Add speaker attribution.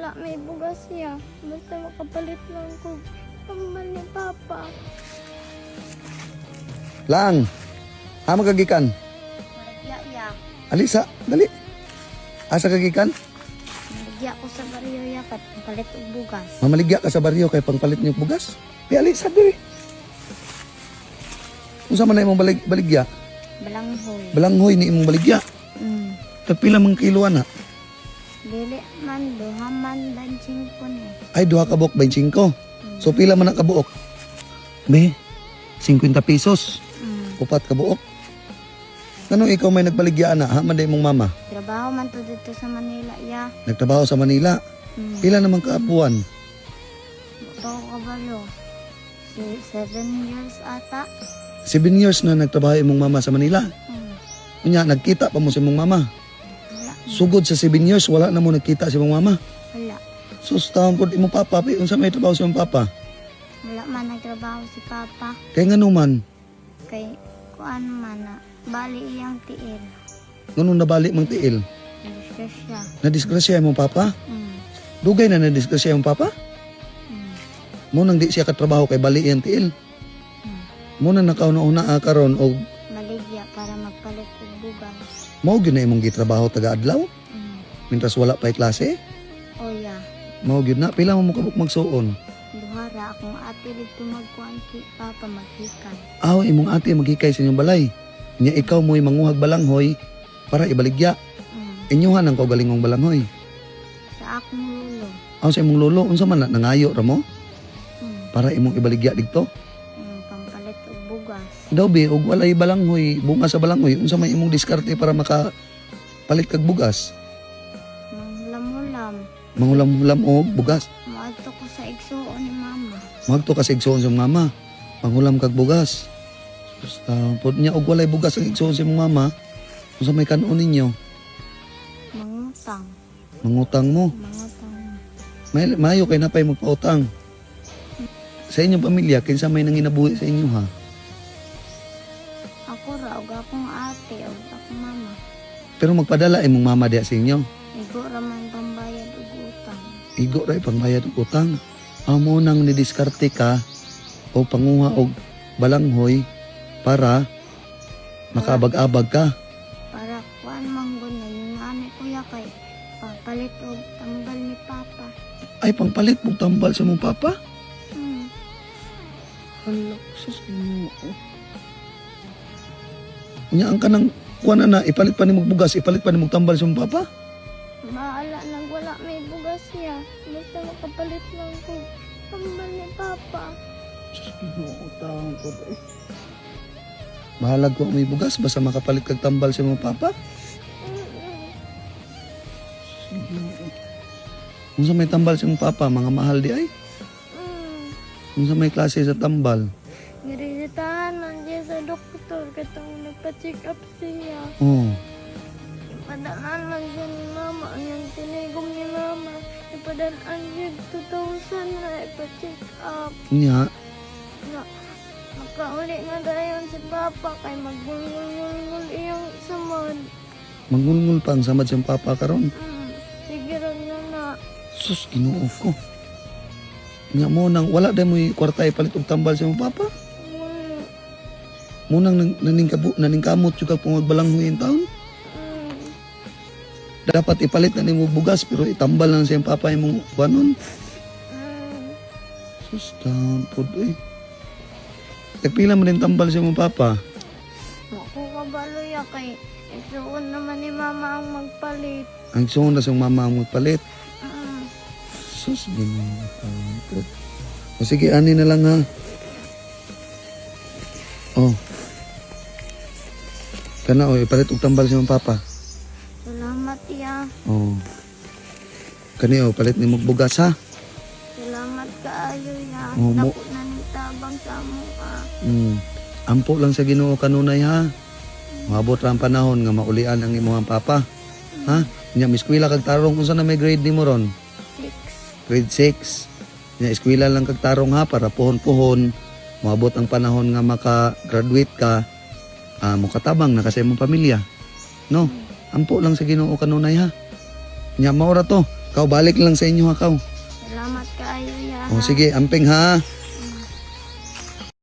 Speaker 1: Wala may bugas siya. Basta makapalit lang ko tambal ni Papa.
Speaker 2: Lang. Ha magagikan.
Speaker 1: Maligya ya.
Speaker 2: Alisa, dali. Asa kagikan?
Speaker 1: Maligya ko sa baryo ya kay palit og bugas.
Speaker 2: Mamaligya ka sa baryo kay pangpalit niyo bugas. Di alisa diri. Unsa man na imong baligya?
Speaker 1: Balanghoy.
Speaker 2: Balanghoy ni imong baligya. Tagpila mang kilo ana?
Speaker 1: Dili man duha man banching ko ni.
Speaker 2: Ay, duha ka buok 25. So pila man ang kabuok? Be, 50 pesos. Upat ka buok. Ngano ikaw may nagbaligya ana? Ha man day imong mama?
Speaker 1: Trabaho man to dito sa Manila ya.
Speaker 2: Nagtrabaho sa Manila. Pila naman kaapuan?
Speaker 1: Ito ko kabalo. Si 7 years ata.
Speaker 2: 7 years na nagtrabaho imong mama sa Manila. Unya, nagkita pa mo sa imong mama.
Speaker 1: Wala.
Speaker 2: Sugod sa 7 years, wala na mo nagkita sa imong mama.
Speaker 1: Wala.
Speaker 2: Sus, taon po imong papa, pi, unsa may trabaho sa imong papa?
Speaker 1: Wala man nagtrabaho si Papa.
Speaker 2: Kay ngano man,
Speaker 1: Kay kuan man na. Bali iyang tiil.
Speaker 2: ngano nabali mang tiil?
Speaker 1: Disgrasya.
Speaker 2: Nadisgrasya imong papa? Dugay na nadisgrasya imong papa? Mo nang di siya katrabaho kay bali iyang tiil. Mo nang nakauna-una karon og
Speaker 1: Maligya para magpalit og bugas.
Speaker 2: mao gyud na imong gitrabaho taga adlaw mintras wala pa'y klase.
Speaker 1: O ya.
Speaker 2: Mao gyud na pila mo kabuk magsuon.
Speaker 1: Duhara akong ate dito magkuan ki Papa maghikan.
Speaker 2: Aw imong ate maghikay sa inyong balay. Nya ikaw mo'y manguhag balanghoy para ibaligya. Inyuhan ang kaugalingong balanghoy.
Speaker 1: Sa akong lulo.
Speaker 2: Aw sa imong lolo unsa man na nangayo ra mo para imong ibaligya didto?
Speaker 1: Pampalit og bugas.
Speaker 2: Daw be og walay balanghoy, bunga sa balanghoy, unsa may imong diskarte para maka palit kag bugas?
Speaker 1: Manghulam-hulam.
Speaker 2: Mangulam-hulam og bugas.
Speaker 1: Moadto ko sa igsuon ni Mama.
Speaker 2: Magto ka sa igsuon sa mama. Manghulam kag bugas. Basta pod niya og walay bugas ang igsuon sa imong mama. Unsa may kanon ninyo?
Speaker 1: Mangutang.
Speaker 2: Mangutang mo.
Speaker 1: Mangutang.
Speaker 2: May mayo kay napay magpautang. Sa inyong pamilya, kinsa may nanginabuhi sa inyo ha?
Speaker 1: Ako ra og akong ate og akong mama.
Speaker 2: Pero magpadala imong mama diya sa inyo.
Speaker 1: Igo ra man pambayad og utang.
Speaker 2: Igo ra pangbayad og utang. Amo nang nidiskarte ka o panguha og balanghoy para makaabag-abag ka.
Speaker 1: Para kuan man gud na yung ani kuya kay papalit og tambal ni Papa.
Speaker 2: Ay, pangpalit mong tambal sa mong papa? Hala, sus, Ginoo. Unya ang kanang kuan na na, ipalit pa ni bugas, ipalit pa ni tambal sa mong papa?
Speaker 1: Bahala nang wala may bugas siya. Basta makapalit lang ko tambal ni Papa.
Speaker 2: Sus, Ginoo, taon ko eh. Bahalag ko may bugas, basta makapalit kag tambal sa mong papa. Sus, Ginoo. Unsa may tambal sa mong papa, mga mahal di ay? Unsa may klase sa tambal?
Speaker 1: Niresetahan man siya sa doktor katong nagpa-check up siya.
Speaker 2: Oh,
Speaker 1: Ipadalaan man siya ni Mama. Ang yung tinigom ni Mama. Ipadalaan siya 2,000 na ipa-check up.
Speaker 2: Unya,
Speaker 1: Na, nakauli na dayon si Papa kay maggulgul-gulgul iyang samad.
Speaker 2: Mangulngul pa ang samad sa mong papa karon.
Speaker 1: Sige ron na na.
Speaker 2: Sus, Ginoo ko. Nya mo nang wala dai mo'y kwarta ipalit og tambal sa mong papa.
Speaker 1: Wala.
Speaker 2: Munang naningkamot jud ka kung magbalanghoy in taon. Dapat ipalit na nimo bugas pero itambal lang sa iyang papa imong kuanon. Sus, taon pod eh. Tagpila man din tambal sa imong papa.
Speaker 1: Ako kabalo ya kay isuon naman ni Mama ang magpalit.
Speaker 2: Ang suon na sa imong mama ang magpalit. Sus, Ginoo taon pod. O sige, ani na lang ha. Oh. Kana o, ipalit og tambal sa imong papa.
Speaker 1: Salamat ya.
Speaker 2: Oh. Kani o, palit nimo og bugas ha.
Speaker 1: Salamat kaayo ya.
Speaker 2: Oh,
Speaker 1: Dako na ning tabang sa amo ah.
Speaker 2: Ampo lang sa Ginoo kanunay ha. Moabot ra ang panahon nga maulian ang imong papa. Ha? Nya miskwela kag tarong, unsa na may grade nimo ron?
Speaker 1: 6.
Speaker 2: Grade 6. Nya eskwela lang kag tarong ha para puhon-puhon moabot ang panahon nga maka-graduate ka, mokatabang na ka sa imong pamilya. No? Ampo lang sa Ginoo kanunay ha. Nya mao ra to. Kaw, balik lang sa inyo ha, kaw.
Speaker 1: Salamat kaayo ya.
Speaker 2: O sige, amping ha.